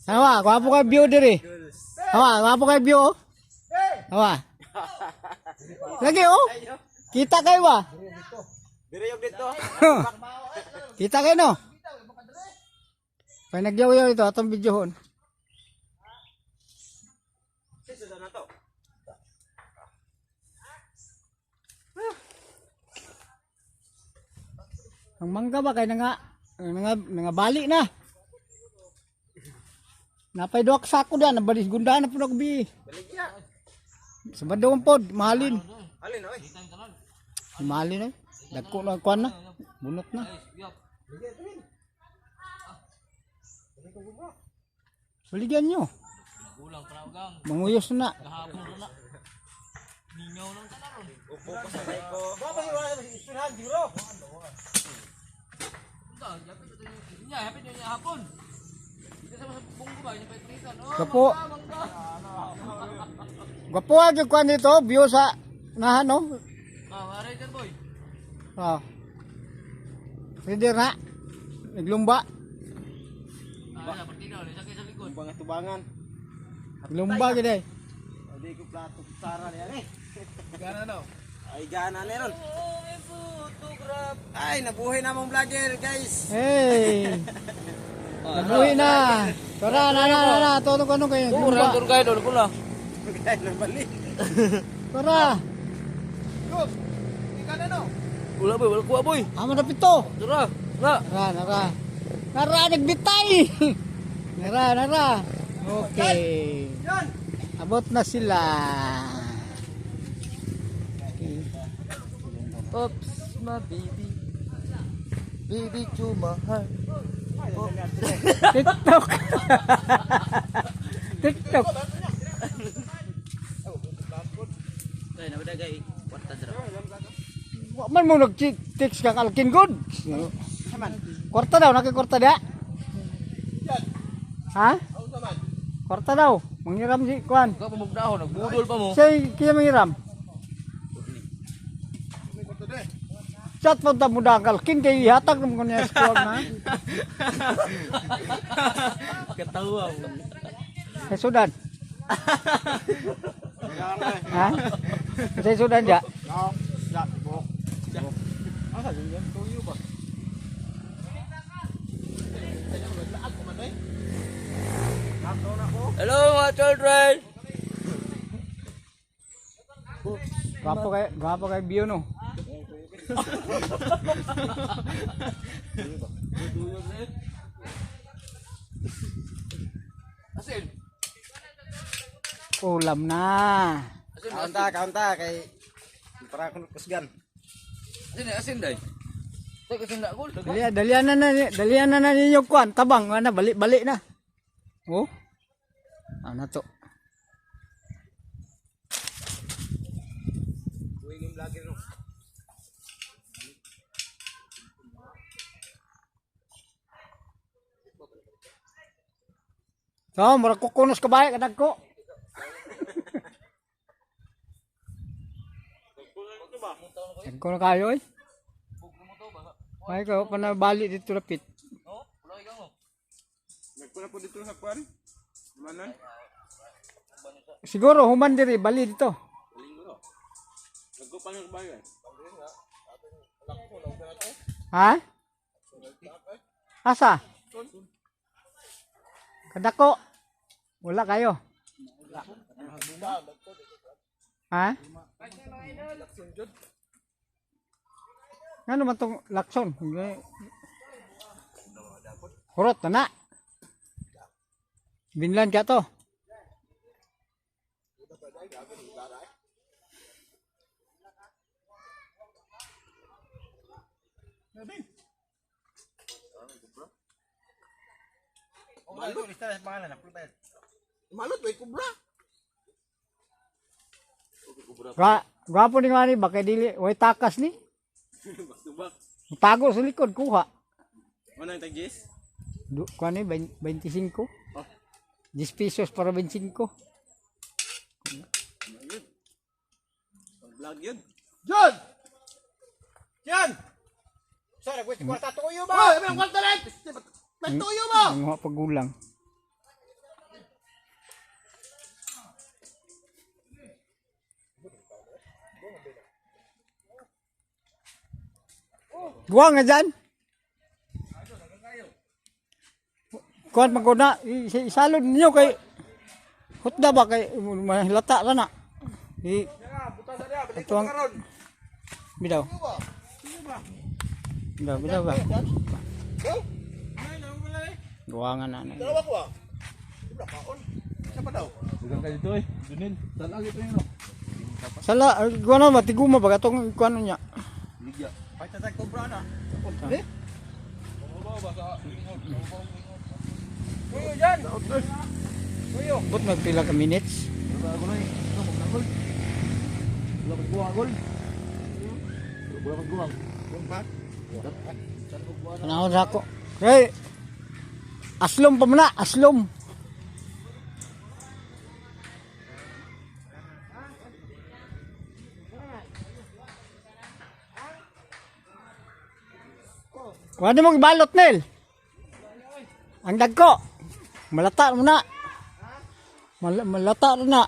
Hawa, gwapo kay view diri. Hawa, gwapo kay view, oh. Hawa. Lagi oh. Kita kayo ba? Dire yung dito. Kita kayo no? Pag nagyaw-yaw ito, atong videohon. Sisa na to. Ang mangga ba kay nga nga bali na. Napay duha ka sako da, nabalis gundahan na pud ako bi. Baligya. Sa badong pod, mahalin. Alin oy. Mahalin eh. Dagko na kuan na. Bunot na. Baligyan nyo. Kulang pa gang. Manguyos na. Kahapon na. Ningaw lang ka na ron. Upo ko sa ko. Ba wala sa istoryahan siguro. Punta, yapit ito yung niya, yapit yung hapon. Dito sa mga bunggo ba, yung petrisan. Oh, Gapo. mangga, mangga. Gwapo ang kuan dito, view sa nahan no. Ah, aray dyan, boy. Ah. Ready na. Naglumba. Ah, wala, partida, wala, sakay sa likod. Tubangan tubangan. Naglumba gid eh. Hindi ko plato sara niya eh. Gana no. Ay gana na ron. Oh, may photograph. Ay nabuhay na mong vlogger guys. Hey. Nabuhi na. Tara, na na na na. Todo ko ano kayo. Oh, Naglumba. doon kayo, doon ko na. Kaya na balik. Tara. Wala, boy, wala kuha, boy. Amo na pito. Tara, tara. Nara, nara. Nara, nagbitay. Nara, nara. Okay. Abot na sila. Okay. Oops, my baby. Baby to my heart. TikTok. TikTok. Ay, nawadagay. Kwarta dra. Wa man mo nag-text kang Alkin good. Kwarta daw, nakikorta da. Ha? Kwarta daw. Manghiram si Kwan. Ikaw pamugdahon, nagbudol pa mo. Say, kaya manghiram? Chat mo ta mo dakal kin kay ihatag mo niya sa kuwag na. Katawa mo. Sa Sudan. Ha? Sa Sudan ja. No. Ya, buhok. Asa yun yan? Tuyo ba? Hello mga children! Gwapo kay Bio no. Asin! Ulam na. Asin, Kaunta, kaunta kay para akong kusgan. asin, asin day. Tay asin na gol. Dalian, dalian na na, dalian na na ninyo kuan, tabang ana balik-balik na. Oh. Ano to? Buhay ng vlogger no. So, murag kukunos ka bahay kadag ko. Dagko na kayo eh. Ay ko panabali dito lapit. No? Wala ikaw mo. Nagpuna po dito sa kwan. Manan. Siguro human diri bali dito. Nagkupan ng bayan. Ha? Asa? Kadako. Wala kayo. Ha? Ano man tong lakson? Hurot na na. Binlan ka to. Malot isa sa pangalan ako ba. Malot way kubra. Gwapo ni Manny, baka dili, way takas ni. Tubak. Tago sa likod, kuha. Ano ang tagis? Du, kuha ni, 25. Oh. 10 pesos para 25. Vlog yun. John! John! Sir, nagwit kwarta tuyo ba? Oh, may kwarta rin! Tagtuyo mo! Ang mga pagulang. Buwa nga dyan. Kuan man ko na, isalod ninyo kay hutda ba kay mahilata ra na. I Atuang bidaw. Bidaw, bidaw ba? Gawa nga na. Dalawa ko ah. Wala kaon. Isa pa daw. Dugang ka dito eh. Dunil. Talag ito yun. Sala, kuan na matiguma ba katong kuan niya. Ligya. Ay tatag kobra na. Eh? Kuyo dyan! Kuyo! But magpila ka minutes. Wala ko na eh. Ito, magnagol. Wala pagbuwang gol. Wala pagbuwang. Pa? Tanawon sa ako. Hey. Aslom pa man na, aslom. Kuha mo balot nil. Ang dagko. Malata mo na. Malata na.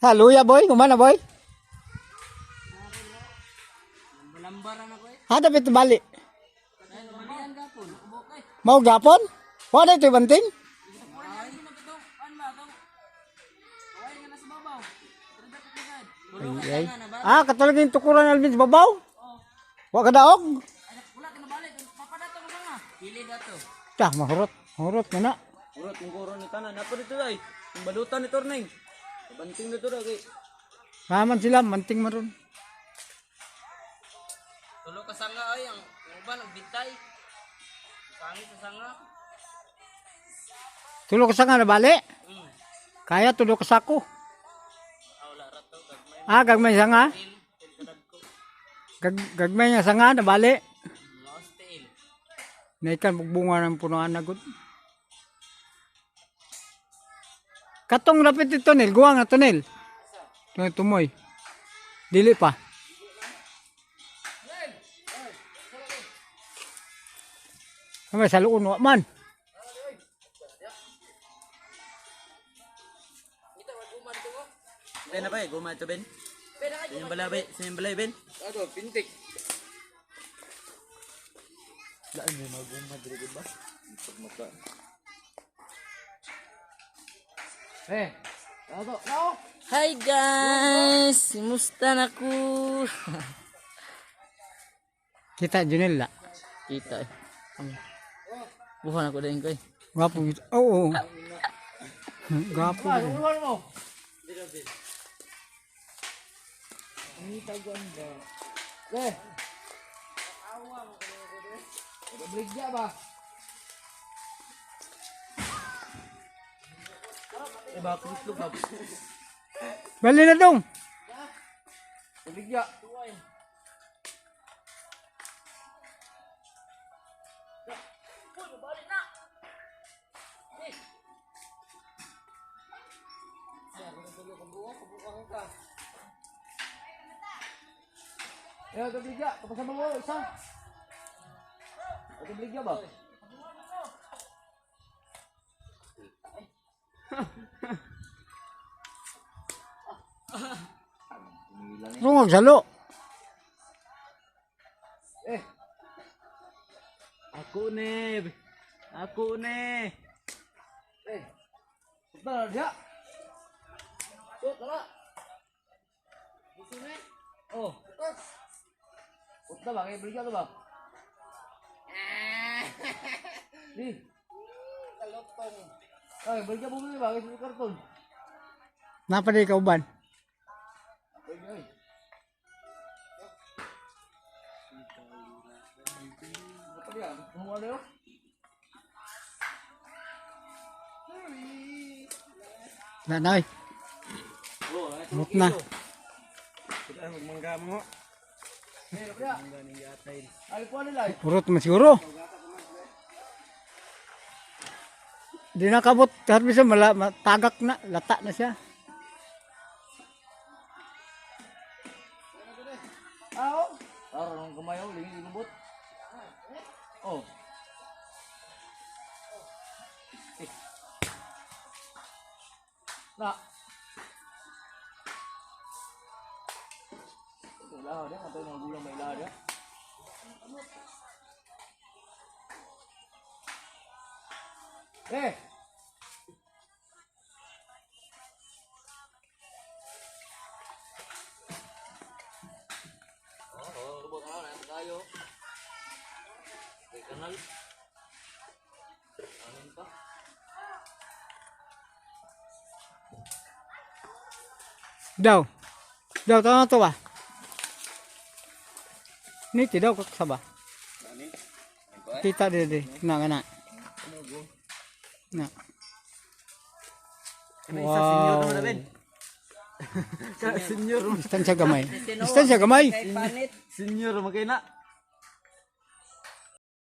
Ha, luya boy, kumana boy? Lambaran ako eh. Ha, dapat balik. Balian gapon. Ubok eh. Mau gapon? Wala ito banting? Ay, na pitong. An ba tong? Ay nga nasa babaw. Pero dapat na sad. Ay, ay. Ah, katulad yung tukuran Alvin sa babaw? Wa ka daog? Wala ka na balik. Papadato ka nga. Pili dato. Tah, mahurot. Mahurot na na. Urot kung kuro ni tanan. Napo dito ay. Kung balutan ni Torning. Banting dito ra kay. Raman sila, manting maron. Tulo ka sanga ay ang uban ang bitay. Sangit sa sanga. Tulo ka sa nga nabali? Kaya tulo ka sako. Ah, gagmay sa nga? Gagmay nga sa nga, nabali. Lost tail. Naikan bunga ng punuan na gud. Katong rapit ito nil, guwa nga tunel. Tumoy, tumoy. Dili pa. Kamay sa luon wa man. Ben na ba eh, guma ito Ben. Sa balay, Ben. Sa balay, Ben. Ano, pintik. Eh, ano to? No! Hi guys! Kumusta na ko? Kita Junel la. Kita eh. Buhan ako din ko eh. Gwapo gid. Oo. Gwapo. gid. Ulan mo! Eh! Bigya ba? Eh ba, kutlog ba? Bali na dong. Bigya. Eh, ito bigya. Kapasama mo, isa. Ito bigya ba? Rungog salo. Eh, Ako ne. Ako ne. eh. Punta na diya. Oh, tara. Oh. Punta ba? Kaya bigya to ba? Di. Ay, bigya bumili ba? Kaya sa karton. Napa di kauban. Ay, ay. Punta diya. Kumuha na yun. Nanay. Rot na. Ay, kuha nila eh. Urot man siguro. Di nakabot harbi siya mala, matagak na, lata na siya. Gamay oh, lingin lubot. Oh. Eh. Na. Ilaha dia, atau mga gulang may ilaha dia. Eh! Oo, lubot na lang tayo. May kanal. Anin pa? Daw. Daw tama to ba? Ni ti daw kaksa ba? Kita di di. Na kana. Na. Wow. Senior. Distansya gamay. Distansya gamay. Senior makina.